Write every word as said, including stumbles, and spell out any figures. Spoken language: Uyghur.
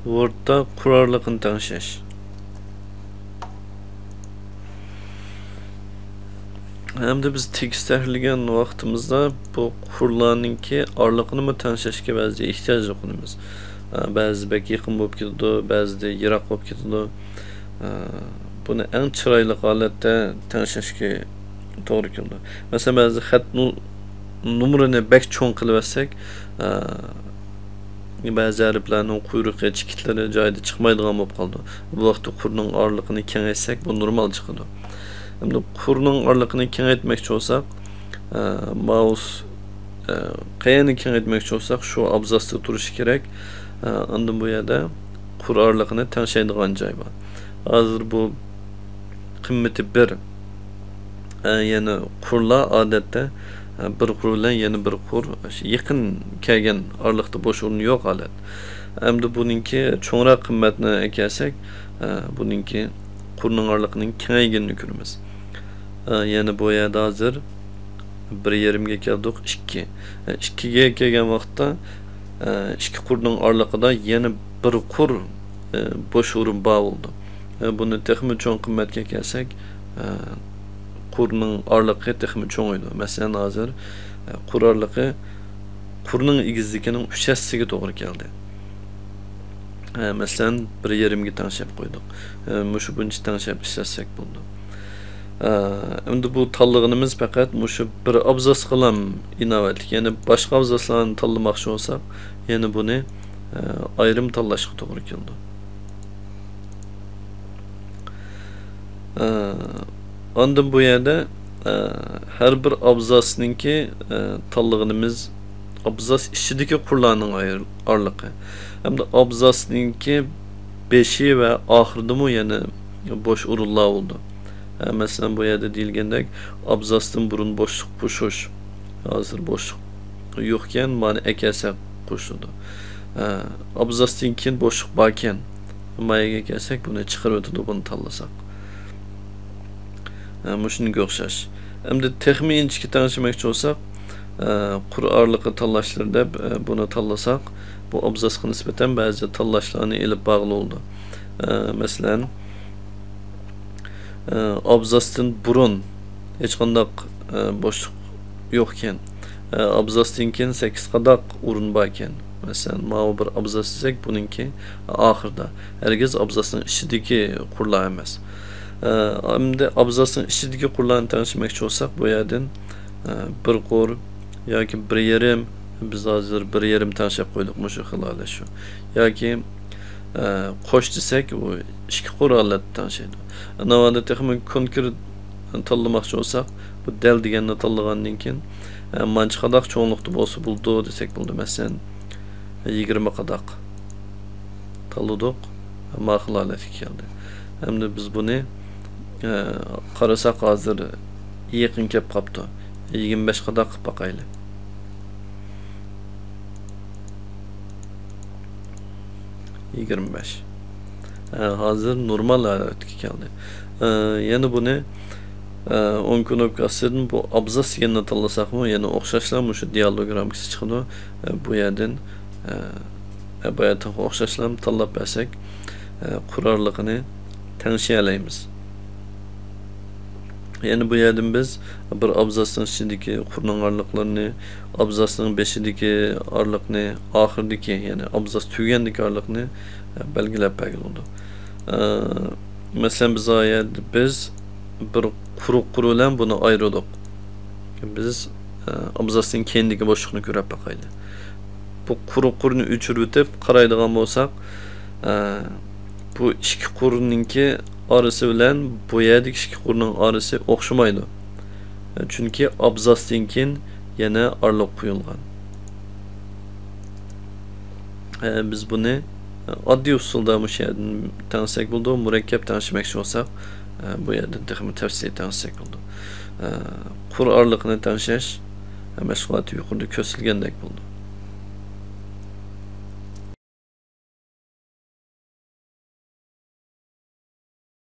ۋوردتا قۇر ئارىلىقىنى تەڭشەش. ئەمدى بىز تېكىست تەھرىرلىگەن ۋاقتىمىزدا بۇ قۇرلارنىڭكى ئارىلىقىنىمۇ تەڭشەشكە بەزىدە ئېھتىياج يوقىنىمىز. ئە، بەزىدە بەك يېقىن بولۇپ كېتىدۇ، بەزىدە يىراق بولۇپ كېتىدۇ. ئە، بۇنى ئەڭ چىرايلىق ھالەتتە تەڭشەشكە توغرا كېلىدۇ. مەسىلەن، بەزىدە خەت نۇ-، نومۇرىنى بەك چوڭ قىلىۋەتسەك، ئە، بەزى ھەرپلەرنىڭ قۇيرۇقى، چېكىتلىرى جايىدا چىقمايدىغان بولۇپ قالىدۇ. بۇ ۋاقىتتا قۇرنىڭ ئارىلىقىنى كېڭەيتسەك، بۇ نورمال چىقىدۇ. ئەمدى قۇرنىڭ ئارىلىقىنى كېڭەيتمەكچى بولساق، ئە، مائۇس، ئە، قەيەرنى كېڭەيتمەكچى بولساق، شۇ ئابزاستا تۇرۇشى كېرەك. ئە، ئاندىن بۇ يەردە قۇر ئارىلىقىنى تەڭشەيدىغان جاي بار. ھازىر بۇ قىممىتى بىر. ئە، يەنى قۇرلار ئادەتتە، ئە، بىر قۇر بىلەن يەنە بىر قۇر يېقىن كەلگەن ئارىلىقتا بوش ئورۇن يوق ھالەت. ئەمدى بۇنىڭكى چوڭراق قىممەتنى ئەكەلسەك، ئە، بۇنىڭكى قۇرنىڭ ئارىلىقىنىڭ كېڭەيگىنىنى كۆرىمىز. ئە، يەنى بۇ يەردە ھازىر بىر يېرىمگە كەلدۇق، ئىككى. ئە، ئىككىگە كەلگەن ۋاقىتتا، ئە، ئىككى قۇرنىڭ ئارىلىقىدا يەنە بىر قۇر، ئە، بوش ئورۇن بار بولىدۇ. ئە، بۇنى تېخىمۇ چوڭ قىممەتكە كەلسەك، ئە، قۇرنىڭ ئارىلىقى تېخىمۇ چوڭىيىدۇ. مەسىلەن، ھازىر، ئە، قۇر ئارىلىقى قۇرنىڭ ئېگىزلىكىنىڭ ئۈچ ھەسسىسىگە توغرا كەلدى. ئە، مەسىلەن، بىر يېرىمگە تەڭشەپ قويدۇق. ئە، مۇشۇ بويىچە تەڭشەپ ئىشلەتسەك بولىدۇ. ئە، ئەمدى بۇ تاللىغىنىمىز پەقەت مۇشۇ بىر ئابزاسقىلا ئىناۋەتلىك. يەنى باشقا ئابزاسلارنى تاللىماقچى بولساق، يەنە بۇنى، ئە، ئايرىم تاللاشقا توغرا كېلىدۇ. ئە، ئاندىن بۇ يەردە، ئە، ھەر بىر ئابزاسنىڭكى، ئە، تاللىغىنىمىز ئابزاس ئىچىدىكى قۇرلارنىڭ ئاير-، ئارىلىقى. ھەمدە ئابزاسنىڭكى بېشى ۋە ئاخىرىدىمۇ يەنە بوش ئورۇنلار بولىدۇ. ئە، مەسىلەن، بۇ يەردە دېيىلگەندەك، ئابزاستىن بۇرۇن بوشلۇق قوشۇش. ھازىر بوشلۇق يوقكەن، مانا ئەكەلسەك قوشۇلىدۇ. ئە، ئابزاستىن كېيىن بوشلۇق باركەن، ماياگە كەلسەك، بۇنى چىقىرىۋېتىدۇ، بۇنى تاللىساق. ئە، مۇشۇنىڭغا ئوخشاش. ئەمدى تېخىمۇ ئىنچىكە تەڭشىمەكچى بولساق، ئە، قۇر ئارىلىقى تاللاشلىرى دەپ، ئە، بۇنى تاللىساق، بۇ ئابزاسقا نىسبەتەن بەزى تاللاشلارنى ئېلىپ بارغىلى بولىدۇ. ئە، مەسىلەن، ئە، ئابزاستىن بۇرۇن ھېچقانداق، ئە، بوشلۇق يوقكەن. ئە، ئابزاستىن كېيىن سەككىز قاداق ئورۇن باركەن. مەسىلەن، ماۋۇ بىر ئابزاس دېسەك، بۇنىڭكى ئاخىرىدا. ھەرگىز ئابزاسنىڭ ئىچىدىكى قۇرلار ئەمەس. ئە، ئەمدى ئابزاسنىڭ ئىچىدىكى قۇرلارنى تەڭشىمەكچى بولساق، بۇ يەردىن، ئە، بىر قۇر ياكى بىر يېرىم، بىز ھازىر بىر يېرىم تەڭشەپ قويدۇق، مۇشۇ خىل ھالەت شۇ. ياكى، ئە، قوش دېسەك، ئۇ ئىككى قۇر ھالەتتە تەڭشەيدۇ. ناۋادا تېخىمۇ كونكرېت تاللىماقچى بولساق، بۇ دەل دېگەننى تاللىغاندىن كېيىن، ئە، مانچە قاداق چوڭلۇقتا بولسا بولىدۇ دېسەك بولىدۇ. مەسىلەن، يىگىرمە قاداق تاللىدۇق، ماقۇل ھالەتكە كەلدى. ئەمدى بىز بۇنى، ئە، قارىساق، ھازىر يېقىن كەپ قاپتۇ. يىگىرمە بەش قاداق قىلىپ باقايلى. يىگىرمە بەش. ئە، ھازىر نورمال ھالەتكە كەلدى. ئە، يەنە بۇنى، ئە، ئون كۇنۇپكا ئاستىدىن بۇ ئابزاس دېگەننى تاللىساقمۇ، يەنە ئوخشاشلا مۇشۇ دىئالوگ رامكىسى چىقىدۇ. ئە، بۇ يەردىن، ئە، ئە، بايا تېخى ئوخشاشلا تاللاپ بەرسەك، ئە، قۇر ئارىلىقىنى تەڭشىيەلەيمىز. يەنى بۇ يەردىن بىز بىر ئابزاسنىڭ ئىچىدىكى قۇرنىڭ ئارىلىقلىرىنى، ئابزاسنىڭ بېشىدىكى ئارىلىقنى، ئاخىرىدىكى، يەنى ئابزاس تۈگىگەندىكى ئارىلىقنى، ئە، بەلگىلەپ بەرگىلى بولىدۇ. ئە، مەسىلەن، بىز ئايەت، بىز بىر قۇرۇق قۇر بىلەن بۇنى ئايرىدۇق. بىز، ئە، ئابزاسنىڭ كەينىدىكى بوشلۇقنى كۆرۈپ باقايلى. بۇ قۇرۇق قۇرنى ئۆچۈرۈۋېتىپ قارايدىغان بولساق، ئە، بۇ ئىككى قۇرنىڭكى ئارىسى بىلەن بۇ يەردىكى ئىككى قۇرنىڭ ئارىسى ئوخشىمايدۇ. ئە، چۈنكى ئابزاستىن كېيىن يەنە ئارىلىق قويۇلغان. ئە، بىز بۇنى، ئە، ئاددىي ئۇسۇلدا مۇشۇ يەردىن تەڭشىسەك بولىدۇ. مۇرەككەپ تەڭشىمەكچى بولساق، ئە، بۇ يەردىن تېخىمۇ تەپسىلىي تەڭشىسەك بولىدۇ. ئە، قۇر ئارىلىقىنى تەڭشەش، ئە، مەشغۇلاتى يۇقىرىدا كۆرسىتىلگەندەك بولىدۇ.